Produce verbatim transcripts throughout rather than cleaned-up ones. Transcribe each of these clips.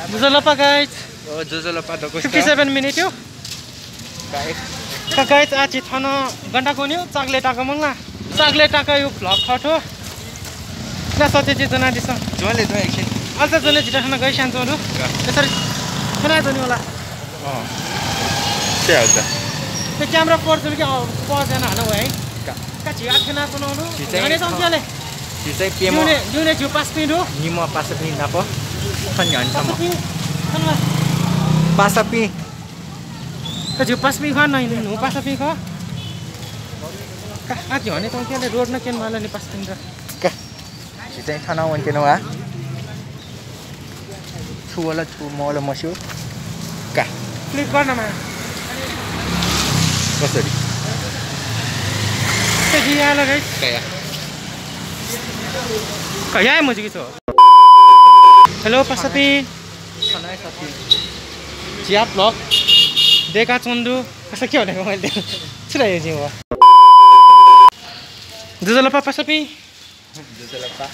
ज्वजलपा guys। ओ, ज्वजलपा दक्वसित। Fifty seven minute यो। Guys। का guys, आः झी थन गन ताकावनेगु, चाकले ताका मखु ला। चाकले ताकायु vlog खः थ्व। ना सत्य चाहिँ ज्वनादिसँ। ज्वले ज्वं एकछिन। अल्छा ज्वने झीत थन गय् स्यानाच्वंगु दु। का। ए, sorry। थन ज्वने होला। अँ। स्याहाल त। त्यो camera पर जुल कि, अँ, pause याना हानं वये। का। का झी आः थ्यनाच्वनागु दु। झी चाहिँ न्ह्यःने च्वंगु दु ले। झी चाहिँ प्यम्ह दुने, दुने झी पासापिं दु। निम्ह पासापिं नाप। थन न्ह्यःने थन। पासापिं, थन वा। पासापिं। का झी पासापिं खः, न, न्हू पासापिं खः। का, आः झी न्ह्यःने च्वंगु दु ले, road नं क्यने माल नि पासापिं त। का। झी चाहिँ थन वनेत्यनागु आः। छु वल छु मवल मस्यू। का। Flip गर्नमा। कसरी? ए, जिं याये ला guys। कया। कया हे मजिकी छ। Hello पासापिं। थन हे साथी। झी आः vlog दय्काच्वनागु दु। कसा के भनेको मैले। छु धाये जिं व। ज्वजलपा पासापिं। ज्वजलपा।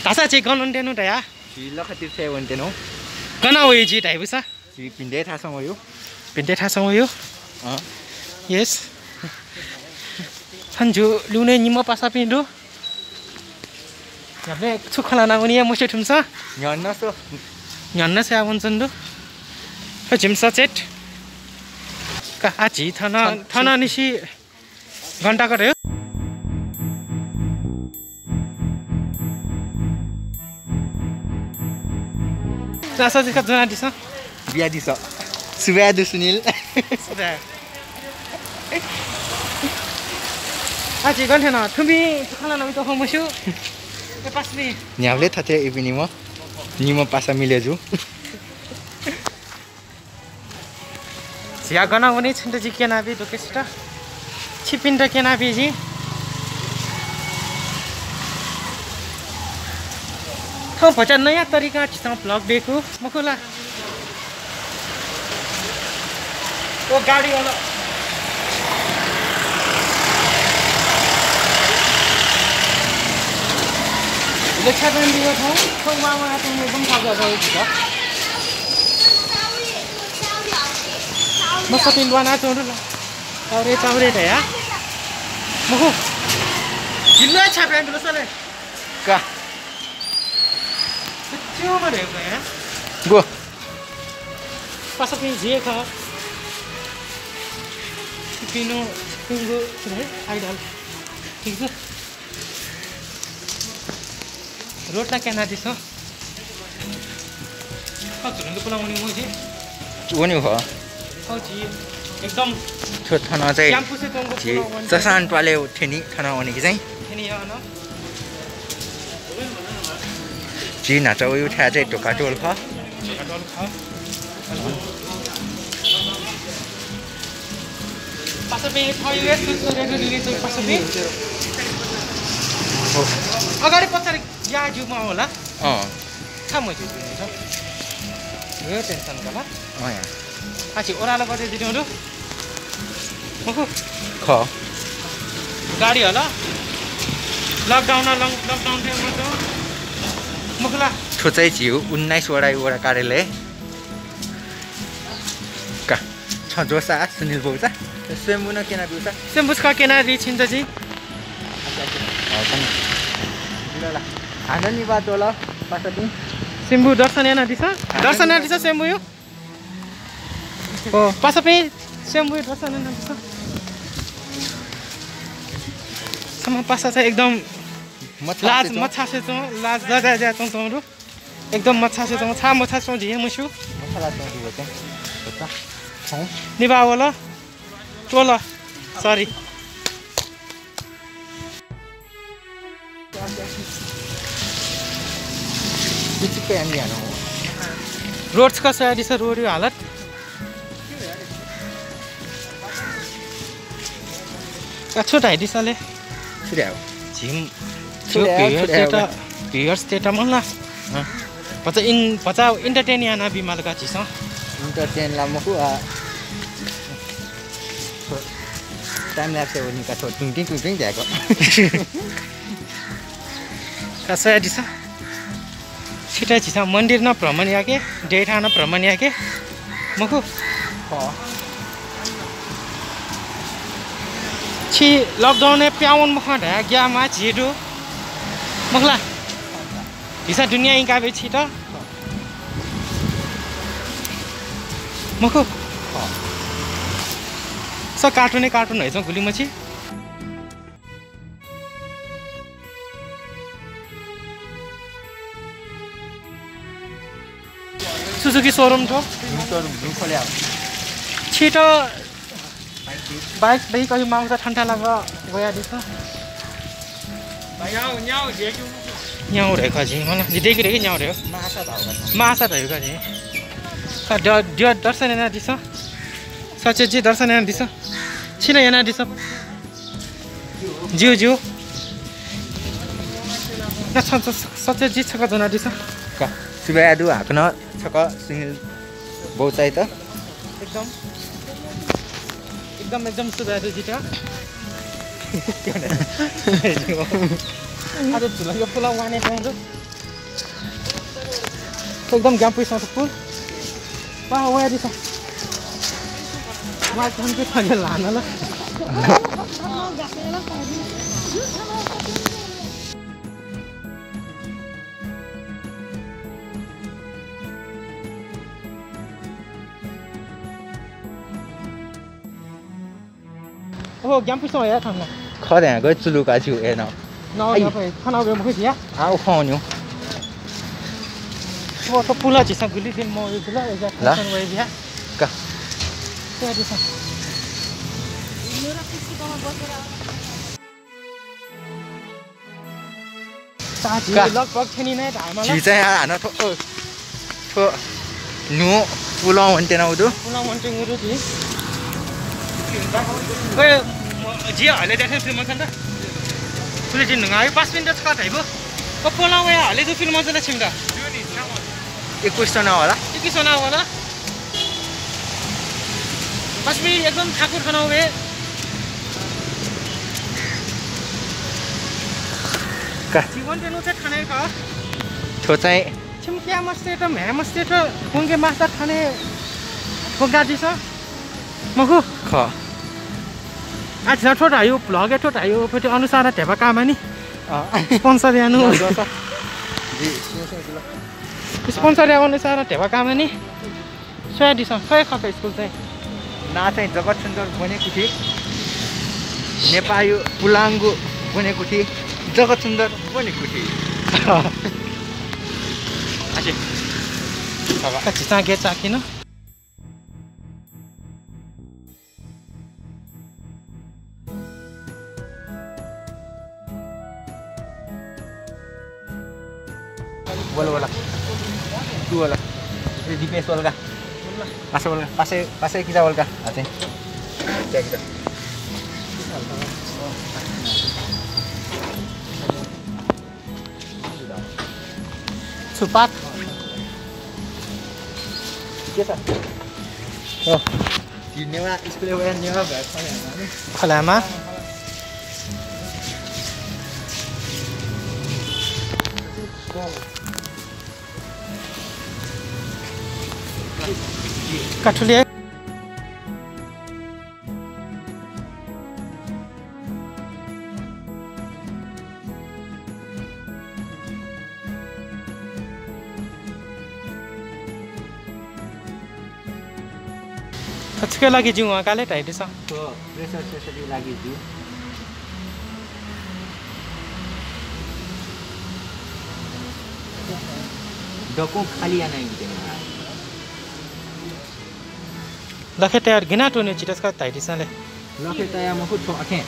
धाःसा झी गन वनेत्यनागु धया। झी लखा तीर्थय् वनेत्यनागु। गन वइ झी धाइपुसा। झी भिंतय् थासं वइ। भिंतय् थासं वइ। अँ। Yes। थन झी दुने निम्ह पासापिं दु। न्ह्याबलें छु खँ ल्हानावनी हे मस्यू थुमिसं। न्ह्यःने स्व। न्ह्यःने स्वयावनाच्वनागु दु। अ, झिम्ह सचेत। का, आः झी थन, थन, थन निसें गन ताका धयो। ला सजिका ज्वनादिसँ। बियादिसँ। सुभाय् दु सुनिल। सुभाय्। आः झी गन थ्यन, थुमि छु खँ ल्हानावनी त खँ मस्यू। ए पासापिं। न्ह्याबलें थथे इपिं निम्ह, निम्ह पासापिं मिले जू। झी आः गन वनी छिन्त जिं क्यनाबी दक्वसित। छिपिन्त क्यनाबी जिं। थौं भचा नयाँ तरिकां झीसं vlog दय्कू मखु ला। ओ गाडी वाला। ले छ्यापे दियो थौं, थौं मामा थौं एकदम खाजा जाऊ झीत। मस्त पिन बना चोंडु ला। चाउरे, चाउरे धया। मखु। गिल्ला छ्यापे दिलो सले। का। त्यो मरे का। गो। पासापिं झी खः। पिनु, पिंगु, है, आइडल। ठीक छ? Road ला क्यनादिसँ। खः, झुलुङ्गे पुलां वनी मखु झी। वनी खः। खः झी एकदम थ्व थन चाहिँ campus-य् च्वंगु झी पुलां वनी। चसान त्वालय् थ्यनी थन वनी कि चाहिँ। थ्यनी याना। झी न्हाचः वइगु थाय् चाहिँ ढोकाटोल खः। ढोकाटोल खः। पासापिं, थः US रेडियो दिल्ली चाहिँ पासापिं। हो। अगाडि पछाडि या ज्यू मा होला। अँ। खा मज्यू ज्यू नि छ। यो tension का ला। अँ या। आछि ओरालो बजे दिनु दु। मखु। खः। गाडी होला। Lockdown, lock-, lockdown थे मत। मखु ला। थ्व चाहिँ झीगु उन्नाइस वडा, वडा कार्यालय। का। छ जोसा, सुनिल बौचा। स्वयम्भू नं क्यना ब्यूसा। स्वयम्भू छकः क्यना री छिन्त जिं। अच्छा, अच्छा। हौ, कन। ल, ल। हानं निभाः त्वल, पासापिं। स्वयम्भू दर्शन याना दिसँ। हानं दर्शन याना निभाः दिसँ, स्वयम्भू यो। ओ, पासापिं, स्वयम्भू दर्शन याना दिसँ। छम्ह पासा चाहिँ एकदम मछासे लाज, च्वं। मछासे च्वं, लाज लजाय् जुया च्वं, च्वं दु। एकदम मछासे च्वं, छाय् मछासे च्वं जिं हे मस्यू। मछाला च्वं जिं हे। होता। हँ। निभाः वल। त्वल। Sorry। बिचिक याना याना हो। Road छकः स्वयादिसँ, road यो हालत। का छु धाइदिसँ ले? छु धाये हो? झिम, छु धाये हो, छु धाये हो? Viewers-तय्त, viewers-तय्त मला। हँ। भचा इन-, भचा entertain याना बी माल का झीसं। Entertain ला मखु आ। Time lapse वनी का थ्व टुङ टिङ टुङ टिङ धायेक। का स्वयादिसँ। छितः झीसं मन्दिर नं भ्रमण याके, देय्‌थां नं भ्रमण याके, मखु? अँ। छि lockdown-य् पिहां वने मखु धयाः ग्याःम्ह झी दु, मखु ला? झीसं दुनियाँ इंकाबी छितः, मखु? अँ। स cartoon-य् cartoon हइच्वं गुलिमछि। Suzuki showroom थ्व। Showroom, न्यू खोले आः। छितः bike दइ कहि मांसा ठन्ठा लाग वयादिसँ। न्याउ, न्याउ, झेक्यु। न्याउ रे खः झी, मला, जि देकि देकि न्याउ रे। मासा धाउ का। मासा धाउ का झी। का द-, द्य दर्शन यानादिसँ। सच्चेजी दर्शन यानादिसँ। छिं नं यानादिसँ। ज्यू, ज्यू। ना छ, छ, छ, सच्चेजी छकः ज्वनादिसँ। का, सुभाय् दु, हाकनं छकः सिंह बौचाइ त। एकदम, एकदम, एकदम सुभाय् दु जितः। आज झुलंके पुलाव वाने पाउँदु। एकदम ग्याम्पुइसं त पुल। वाह, वयादिसँ। वाह, कन के थगे लान ल। ओहो, ग्याम्पुइसं हे थन। खः दे, गय् चुलुका छु हे न। न, आई। न, भाइ, खाना उबे मुखी दिया। आ, उ खाउँ नि। ओ, तो पुला झीसं गुलि दिन म उबे गुला, एजा ला? खासन वइ दिया। का। क्या दिसं? चा झी का। लगभग छेनी नै धायेमाल। झी चाहिँ आ, हानं थ्व, ओ, थ्व न्हू पुलं वनेत्यनागु दु। पुलं वनेत्यंगु दु झी। ओए, म, झी हले देखे फिल्म मन्त। फुले झी नुंगा पाँच मिनेट छकः धाइबु। ओ, पुलं वया हले दु फिल्म मन्त छिमित। एकुस जना वाला। एकुस जना वाला। बस्मी एकदम ठाकुर खाना हुए। का। जीवन तेनु चाहिँ खाने खा। थ्व चाहिँ। छिम क्या मस्ते त, म्या मस्ते त, कुंगे मास्टर खाने कुंगा दिस। मखु? ख। आ, झिना थ्व धायु, vlog थ्व धायु, फेरि अनुसार धेबा कामानि। अँ। Sponsor यानु। ना, दोसा। जी, sponsor दिला। Sponsor या अनुसार धेबा कामानि। स्वयादिसँ, स्वया खः का स्कुल चाहिँ। ना चाहिँ जगत सुन्दर ब्वनेकुथि, नेपाःयु पुलांगु ब्वनेकुथि, जगत सुन्दर ब्वनेकुथि। आसे। का झिचां गे चाकिन। बोल, बोल। तू बोल। ए, दीपेश बोल का। पासे बोल का। पासे, पासे किता बोल का। आते। क्या किता? सुपात। के छ? हो। यो नेवाः स्कुलय् वया नेवाः भाय् खँ ल्हायेमा। खँ ल्हायेमा। काठुलिया। छुकिया लागि ज्यू हँ, काले धाइदिसँ। थ्व प्रेसर सेसरया लागि ज्यू। दक्वं खाली याना इमित। लखे तयार गिना त्वने चितस्का धाइदिसँ ले। लखे तयार मखु, थ्व अथें।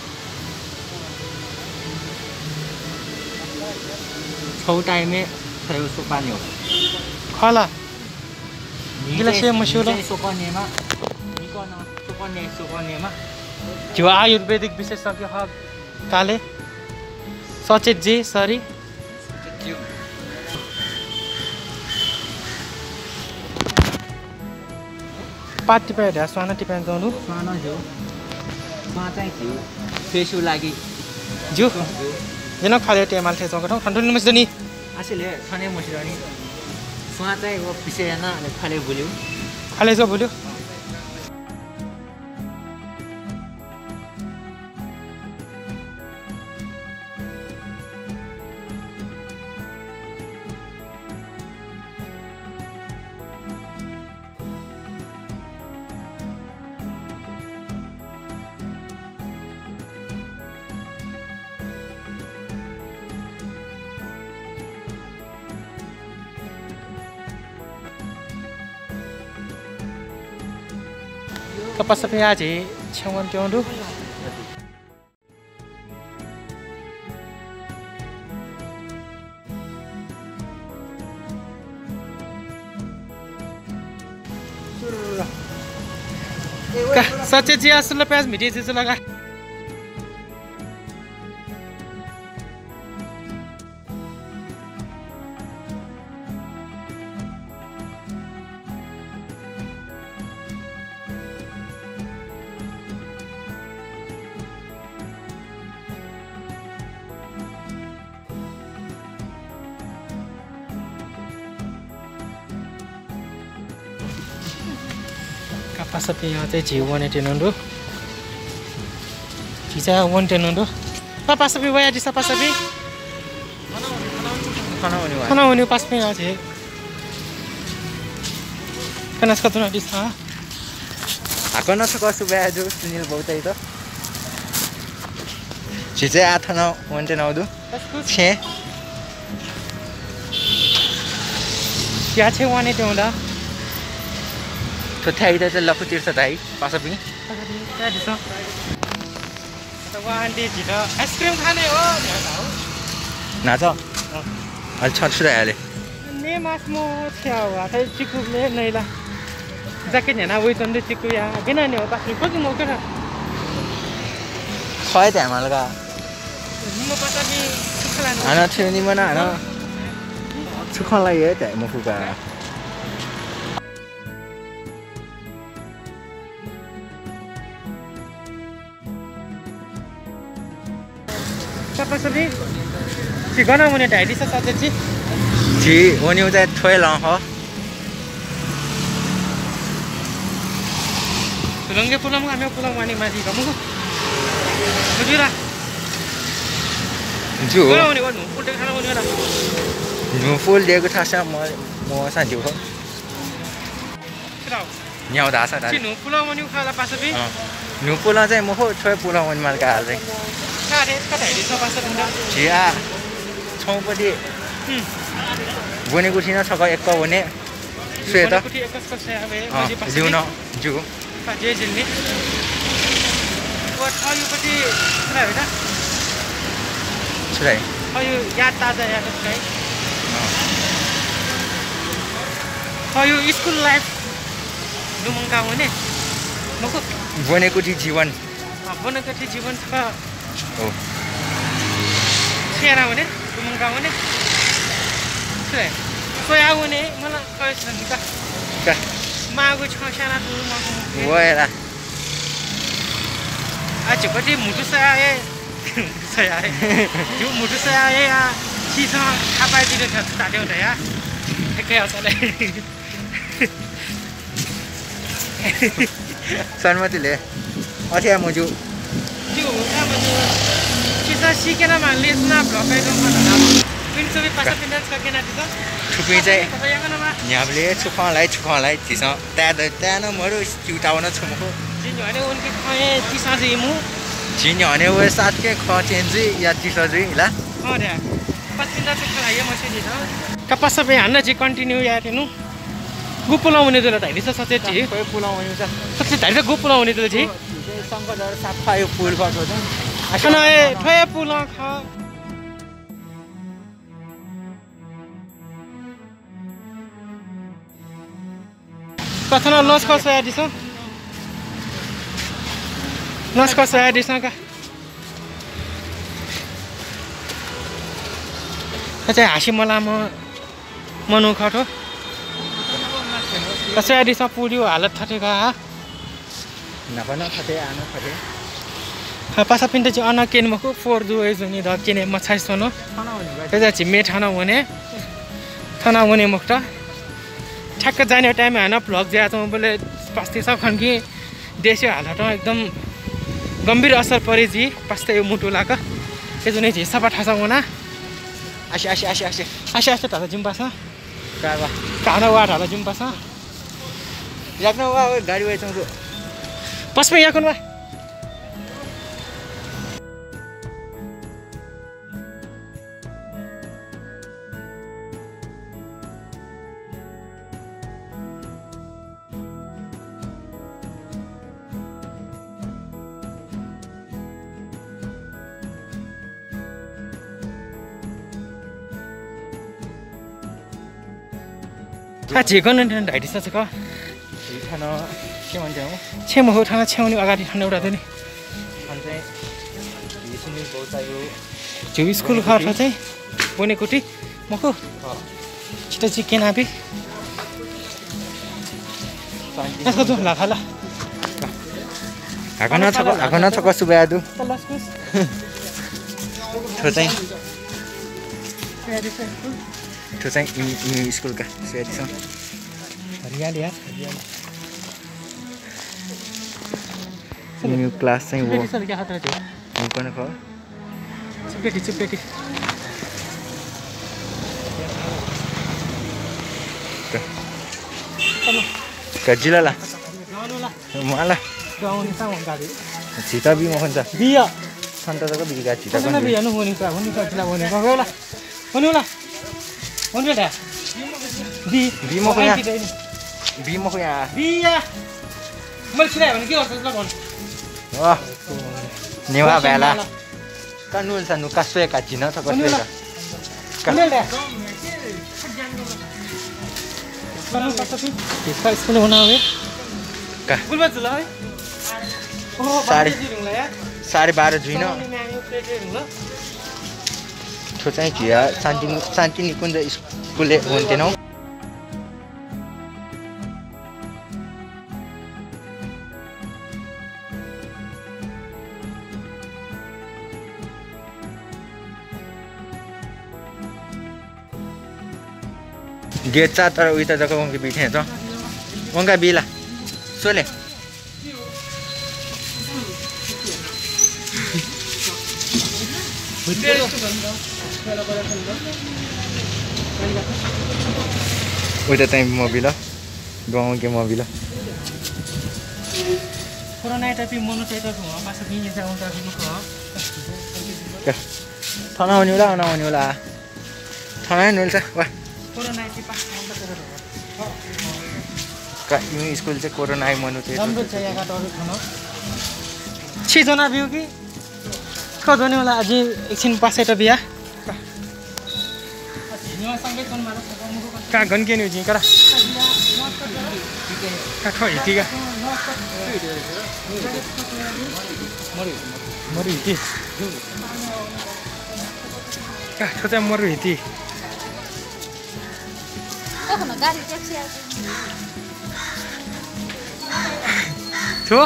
छौ time-य् थ्व सोपा न्यौ। खला। गिलासे मस्यू ल। सोपा नेमा। निको न, सोपा ने, सोपा नेमा। जो आयुर्वेदिक विशेषज्ञ ह काले। सचेत जे, sorry। पात तिपा ध्या स्वाना तिपा जौलु। स्वाना ज्यू। स्वां चाहिँ ज्यू। फेसु लागि। ज्यू। ज्यू। जन खाले तेमाल थे जौक थौं खन्टुनि मसिदनि। आसेले खाने मसिदनि। सुवां चाहिँ व पिसे याना, अले ख्वाले बुल्यु। ख्वाले जो बुल्यु। का पासापिं, आः झी छेँ वनेत्यंगु दु। का, सच्चे चिया सुल प्याज म्हिती जुल का। का पासापिं, अ, चाहिँ झी वनेत्यंगु दु। झी चाहिँ वनेत्यंगु दु। का पासापिं, वयादिसँ पासापिं। थन वने वा। थन वने पासापिं, अ, झी। कनास कतुना दिस, अ। हाकनं छकः सुभाय् दु सुनिल बौतय्‌त। झी चाहिँ आः थन वनेत्यनागु दु। छेँ। या छेँ वनेत्यंगु दु। थ्व थाय्‌यात चाहिँ लखुतीर्थ धाइ, पासापिं। पासापिं, का दिसँ। त वा आन्टी झीत आइसक्रिम खाने हो, न्ह्याः धाउ। न्हाचः। अँ। अलि छछु धाइ हाले। ने मास मो छ्या वा, थाय् चिकु ले नइला। जाके न्ह्याना वइतन दु चिकु या, गेना ने हो पासापिं, पकि मौका रा। खय धायेमाल का। निम्ह पासापिं छु खँ ल्हाना। हानं छु निम्ह ना, हानं। छु खँ ल्हाये धाये मखु का। का पासापिं, झी गन वने धाइदिसँ सच्चे चि। झी वनेगु चाहिँ थ्वय् लं खः। झुलंगे पुलं, आम्यो पुलं वने माली का मखु। बुझ्यु ला? ज्यू। गन वने, व न्हू पुल देगु थासं वने ला? न्हू पुल देगु थासं म, म सां ज्यू खः। छु धाउ? न्ह्याउ धाःसा धाइ। छि न्हू पुलं वनेगु खः ला पासापिं? अँ। न्हू पुलं चाहिँ मखु, थ्वय् पुलं वनेमाल का हाले चाहिँ। का रे, का धाइदिसँ पासापिन्त। झी आः छौंपति। हुँ। वनेगु थिं नं छकः यक्व वने। स्वयेत। वनेगु थिं यक्व छकः स्वये हवे, अँ, मझी पासापिं। ज्यू नं, ज्यू। का, जय जिलनी। व थःगुपति छु धाइ ला? छु धाइ? थःगु याद ताजा यायेत छु धाइ? अँ। थःगु school life लुमंका वने। मखु। ब्वनेकुथि जीवन। अँ, ब्वनेकुथि जीवन छकः। हो। छु याना वने, लुमंका वने। छु हे, स्वया वने, मला कयस का। का। माःगु छं स्याना दु, मखु। वयला। आ, झीकुथि म्हुतु सया हे। सया हे। झी म्हुतु सया हे, आ, छिसं थापाय् दिले छ, छु धात्यो धया। एके असले। सन्मति ले। अथे या मजू। ज्यू, का मजू। छिसं सीकेना मा लेसना ब्लक आइटम मा धना। पिन सबै पासा का। पिन का केना दिस। थुपिं चाहिँ न्ह्याबले छु खँ ल्हाइ, छु खँ ल्हाइ, झीसं ताय् द-, ताय् नं मरु, च्यू तावं नं छु मखु। झी न्ह्यःने वंके खँ हे तिसा जुइ मु। झी न्ह्यःने वये साथ के खँ change जुइ या तिसा जुइ ला? अँ रे। पासा पिन छु खँ ल्हाइ मस्यू झीसं। का पासा पिन हानं झी continue याये त्यनु। गु पुलं वने जुल धाइदिसँ सच्चे चि। कोइ पुलं वने जुल। सच्चे धाइदिसँ गु पुलं वने जुल झी। शंखधर साफा यो पुल खः थ्व चाहिँ। थन हे थ्व हे पुलं खः। का थन लसकस यायेदिसँ। लसकस यायेदिसँ का। का चाहिँ हासि मलाःम्ह मनू खः थ्व। का स्वयादिसँ पुलया हालत थथे का। न्हापा नं थथे, आः नं थथे। पासापिन्त झी अन क्यने मखु, फोहोर जुइ जुनि द क्यने मछाइ स्वनो। थन वने। का झी मे थन वने। थन वने मखुत। ठ्याक्क जाने time हानं vlog जुयाच्वंबलय् पास्ते सः खन कि देशया हालतं एकदम गम्भीर असर परे जि पास्ते मुटु लाक। अय्‌जूगुलिं झी सफा थासं वना। आसे, आसे, आसे, आसे। आसे, आसे धाल जिमि पासां। का वा। का हानं वा धाल जिमि पासां। याकनं वा, वा, गाडी वयाच्वंगु। पसमे याकनं वा। आ, झी गन धाइदिसँ छकः। झी थन छेँ वनेत्यंगु। छेँ मखु, थन छेँ वने अगाडि थन एउटा दनि। थन चाहिँ झी स्कुल खः थ्व चाहिँ। ब्वनेकुथि मखु। अँ। छितः चाहिँ क्यनाबी। शान्ति। हाकनं छकः, हाकनं छकः सुभाय् दु। थ्व चाहिँ, थ्व चाहिँ इमि, इमि स्कुलका स्वयादिसँ। हरियाली यार। इमि class चाहिँ व। चिप्लेटी सर क्या खतरा थियो? व कन खः। चिप्लेटी, चिप्लेटी। का जिला ला? माला। गाउने सामान गाडी। झीत बी मखुन्त। बिया। छन्त जक बी का झीत कन बी। बिया नु वने का, वने का, जिला वने का। वने ला। वने ला। बी। बी मखु या। बी मखु या। बिया। मैले सिलायो भने के गर्छ ल भन। अ। नेवा भाय् ला। का नुल सा नु का स्वये का झी नं थक स्वये का। का। का। साढे, साढे बाह्र जुइन। थ्व चाहिँ झी शान्ति, शान्ति निकुञ्ज स्कुलय् वनेत्यनागु। गेचा तर उइत जक वंके बी थें च्वं। वंका बी ला। स्वले। उइत चाहिँ मबिल। दुहां वंके मबिल। कोरोनाय् तपिं मनूतय्त घुमा पासा बिं यजा वंका बिनु खः। का। थन वनेउ ला, अन वनेउ ला। थन हे नुल सा, वा। कोरोनाय् ति पासा वंका तर का, इमि स्कुल चाहिँ कोरोनाय् मनूतय्त। राम्रो चाहिँ याका तर थन। छि जना बिउ कि? क जने वाला अझै एकछिन पासय् त बिया। का गन के न्यू जिं करा। का खो हिति का। मरु हिति। का खो चाहिँ मरु हिति। छु?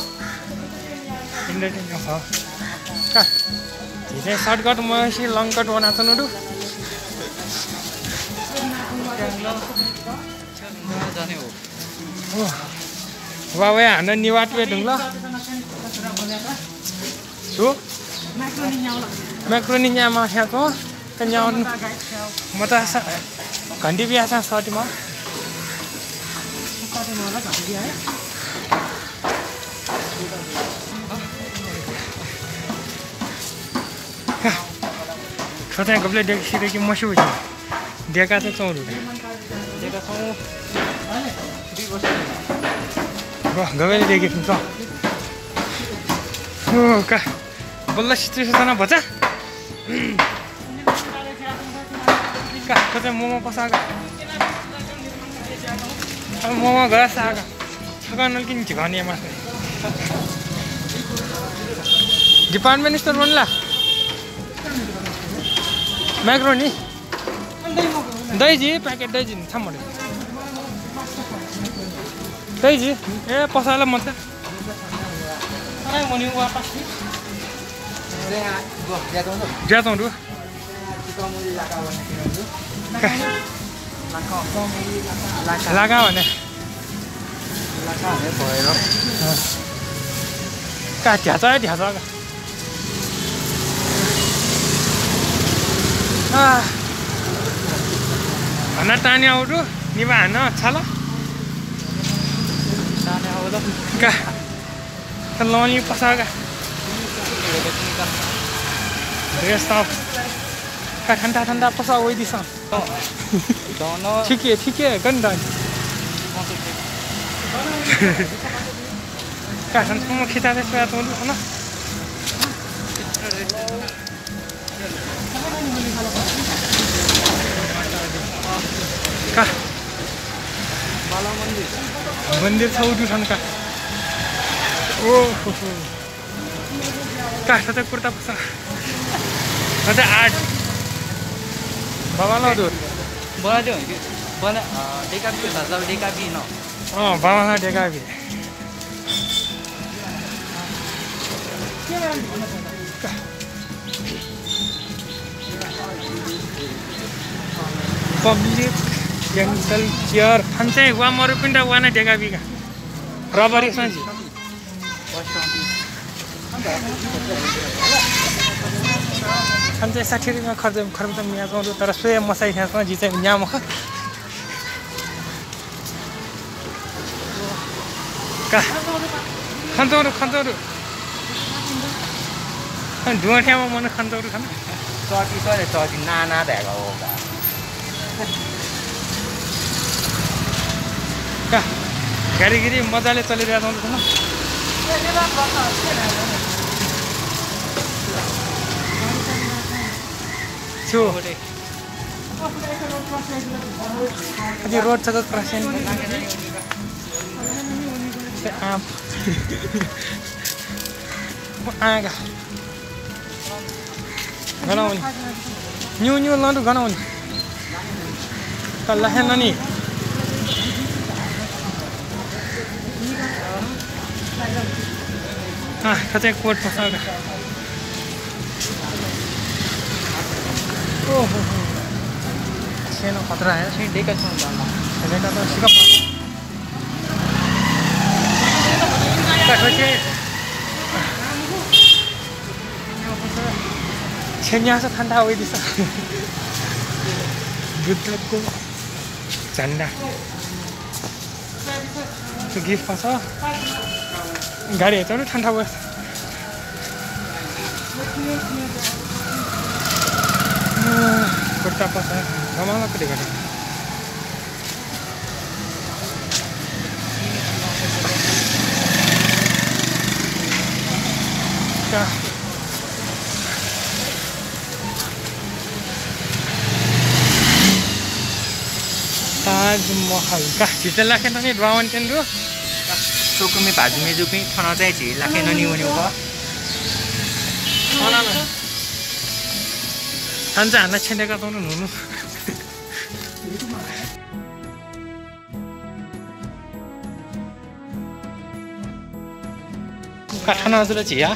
इन्द्रजित नखः। का? झी चाहिँ shortcut मयंसि long cut वनाच्वनागु दु। ओ। वा, वा, हानं निवात वे धुंगल। छु? Macaroni न्यायेमाः थ्याक्व। का न्यायेनु। मचासा घन्टी बियासां सःतेमाः। थ्व चाहिँ गबलय् देखे सिधुंके मस्यू। देका चाहिँ च्वं दु। देका च्वं। ग-, गबलय् देखे सिधुंक। ओ, का। बल्ल situation च्वना भचा। का, थ्व चाहिँ मोमो पसः का। अब मोमो गः साः का। छकः नलकिं झिकः नियम आसे। Department store वने ला? Macaroni? दइजि, packet दइजि, छाम मते। दइजि, ए, पसः ला मते। ज्या च्वं दु। का। लाका। लाका भने। लाका भने भएर। अँ। का ध्याचा, ध्याचा का। आ। हना ताने आउटु, निबा हान छाल। ताने आउटु। का। त लनी पसा का। Rest up। का ठन्डा ठन्डा पसा वइदिसँ। ठीक है, ठीक है, गन्दा। का ठन्डा म खिता दे सोया तो ना। का? मन्दिर छ उठु छन् का। ओहो हो। का, सधैँ कुर्ता पसा। सधैँ आर्ट। बाबा ला दु। बना दे, बना, अ, डेका भी, मतलब, डेका भी न। अँ, बाबा ला डेका भी। Public dental care। फन्चै वा मरु पिन्डा वाना डेगा बिगा। रबरी साँझी। फन्चै साठी रुपियाँ खर्च, खर्च म्याजौँ, तर स्वया मसाइ ख्यासमा जि चाहिँ न्यामख। का। खन्तौरु, खन्तौरु। दुवाठ्यामा मन खन्तौरु खन। चटी सरे, चटी नाना धयागु हो का। का। गाडी गिरी मजाले चलिरहेको छ। छु। अझै रोड छ crossing। आँप। आँगा। गन वनी। न्यू न्यू लन्डु गन वनी। कल्ला हे ननी। आ, खतै कोट पसल का। ओहो हो। छेँ नं खतरा हे। छेँ डेका छेँ दाला। डेका त सिका पा। का खचे। छेँ न्यासा ठन्डा वइदिसा। बुद्धको झन्डा। Gift पाउँछ। गाडी हेर्छ नि ठन्डा भयो। खुट्टा पस। रमाइलो कति गाडी। का। ताजमहल का झीत लाखे ननी ड्रावन टेन रु। सुकुमि भाजु मेजुपिं थन चाहिँ झी लाखे ननी वने उप। थन चाहिँ हाना छेनेका तौन नुनु। काठना जुल झिया।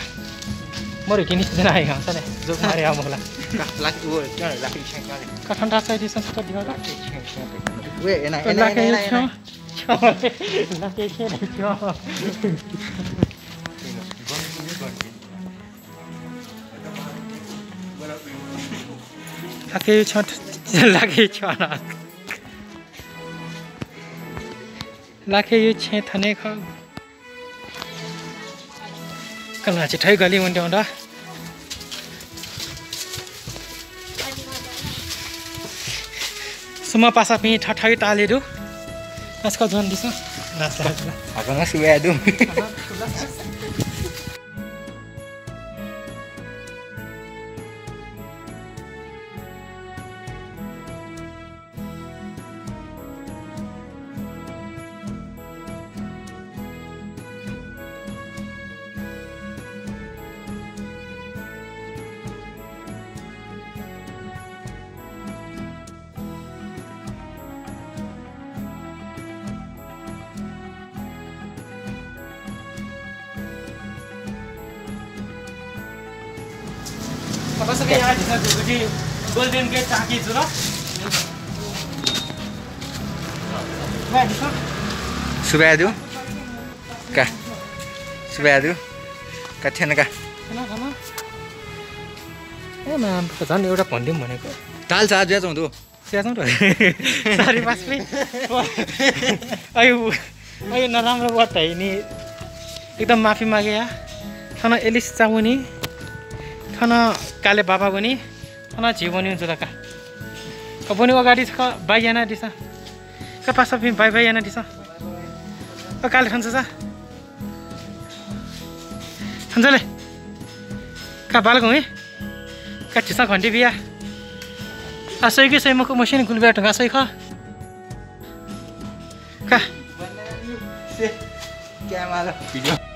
मरु किनि जना आइ हंसा ने। जोक मारे आ मोला। का, लाख, वो, क्या, लाख इच्छा क्या ले? काठना रासा दि संस्कृत दिवा। लाख इच्छा क्या ले? वे, एना, एना, एना, एना, एना। लाख इच्छा ले क्यों? लाख इच्छा, लाख इच्छा ना। लाखे यो छेँ थने खः। कलाचे ठै गली वन्टे वन्टा। सुमा पासापिं ठठाइ ताले दु। नस्क जोन दिस। नास्ता। हकन सुया दु। तपाईं सबै यहाँ झीसं झीगुटी Golden Gate झाँकी जुल। सुभाय् दु। का। सुभाय् दु। का थ्यन का। ए मां, झन् एउटा भनिदिउँ भनेको। दाल चाह जुया चौँ दु। स्याहार्छौँ त। सरी, बास फे। अयु, अयु नराम्रो वाट है नि। एकदम माफी मागे या। थन एलिस चा वनी। थन काले बाबा वनी। थन झी वनी जुल का। का वनी अगाडि छ, बाई यानादिसँ। का पासा फि बाई बाई यानादिसँ। अ काले थन चा। थन ले। का बालक हुँ। का झीसं घन्टी बिया। आ सही कि सही मखु मसिन गुलि बेला धुंका सही खः। का। क्या माल भिडियो।